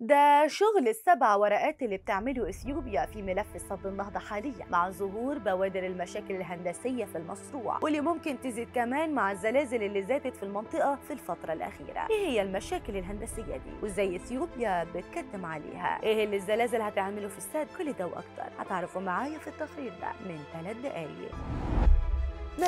ده شغل السبع ورقات اللي بتعمله اثيوبيا في ملف سد النهضة حاليا، مع ظهور بوادر المشاكل الهندسية في المشروع واللي ممكن تزيد كمان مع الزلازل اللي زادت في المنطقة في الفترة الأخيرة. ايه هي المشاكل الهندسية دي وازاي اثيوبيا بتكتم عليها؟ ايه اللي الزلازل هتعمله في السد؟ كل ده واكتر هتعرفوا معايا في التقرير ده من 3 دقايق.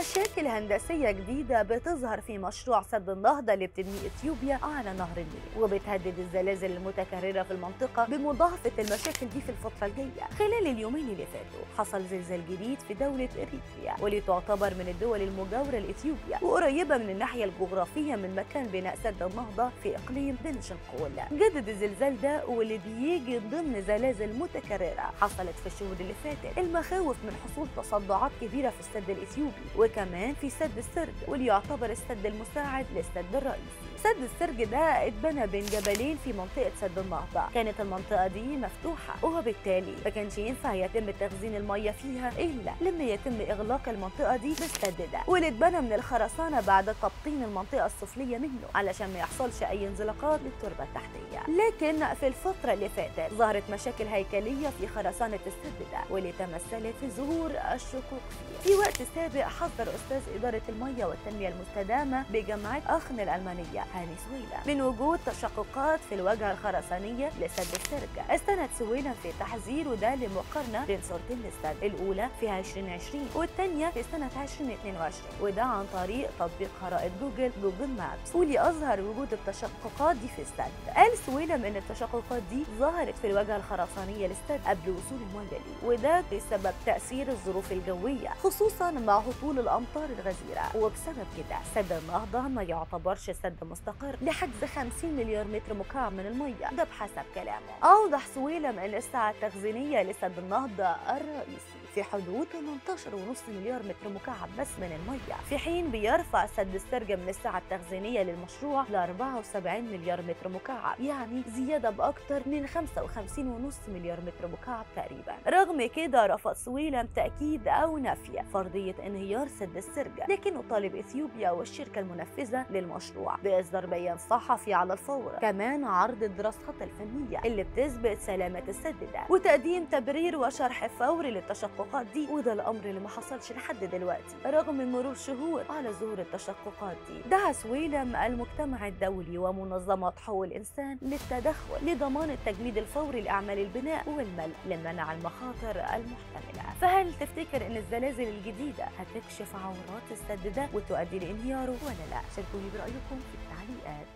مشاكل هندسية جديدة بتظهر في مشروع سد النهضة اللي بتبنيه اثيوبيا على نهر النيل، وبتهدد الزلازل المتكررة في المنطقة بمضاعفة المشاكل دي في الفترة الجاية. خلال اليومين اللي فاتوا حصل زلزال جديد في دولة اريتريا، واللي تعتبر من الدول المجاورة لإثيوبيا وقريبة من الناحية الجغرافية من مكان بناء سد النهضة في إقليم بنشنقول. جدد الزلزال ده واللي بيجي ضمن زلازل متكررة حصلت في الشهور اللي فاتت المخاوف من حصول تصدعات كبيرة في السد الإثيوبي، وكمان في سد السرج واللي يعتبر السد المساعد للسد الرئيسي. سد السرج ده اتبنى بين جبلين في منطقة سد النهضة، كانت المنطقة دي مفتوحة وبالتالي ما كانش ينفع يتم تخزين المية فيها إلا لما يتم إغلاق المنطقة دي بالسد ده، واللي اتبنى من الخرسانة بعد تبطين المنطقة السفلية منه علشان ما يحصلش أي انزلاقات للتربة التحتية. لكن في الفترة اللي فاتت ظهرت مشاكل هيكلية في خرسانة السد ده واللي تمثلت في ظهور الشقوق فيه. في وقت سابق حذر أستاذ إدارة المية والتنمية المستدامة بجامعة أخن الألمانية هاني سويلم من وجود تشققات في الواجهة الخرسانية لسد السرج. استند سويلم في تحذيره ده لمقارنة بين صورتين للسد، الأولى في 2020 والثانية في سنة 2022، وده عن طريق تطبيق خرائط جوجل مابس، واللي أظهر وجود التشققات دي في السد. قال سويلم إن التشققات دي ظهرت في الواجهة الخرسانية للسد قبل وصول المية ليه، وده بسبب تأثير الظروف الجوية خصوصا مع هطول الأمطار الغزيرة، وبسبب كده سد النهضة ما يعتبرش سد مستقر لحجز 50 مليار متر مكعب من المية، ده بحسب كلامه. أوضح سويلم أن السعة التخزينية لسد النهضة الرئيسي في حدود 18.5 مليار متر مكعب بس من المية، في حين بيرفع سد السرج من السعة التخزينية للمشروع ل 74 مليار متر مكعب، يعني زيادة بأكثر من 55.5 مليار متر مكعب تقريبا. رغم كده رفض سويلم تأكيد أو نفي فرضية انهيار سد السرج، لكنه طالب إثيوبيا والشركة المنفذة للمشروع بإصدار بيان صحفي على الفور، كمان عرض الدراسات الفنية اللي بتثبت سلامة السد ده، وتقديم تبرير وشرح فوري للتشققات دي، وده الأمر اللي ما حصلش لحد دلوقتي رغم مرور شهور على ظهور التشققات دي. دعا سويلم المجتمع الدولي ومنظمات حقوق الإنسان للتدخل لضمان التجميد الفوري لأعمال البناء والملء لمنع المخاطر المحتملة. فهل تفتكر إن الزلازل الجديدة هتكشف عورات السد ده وتؤدي لانهياره ولا لا؟ شاركوني برأيكم في التعليقات.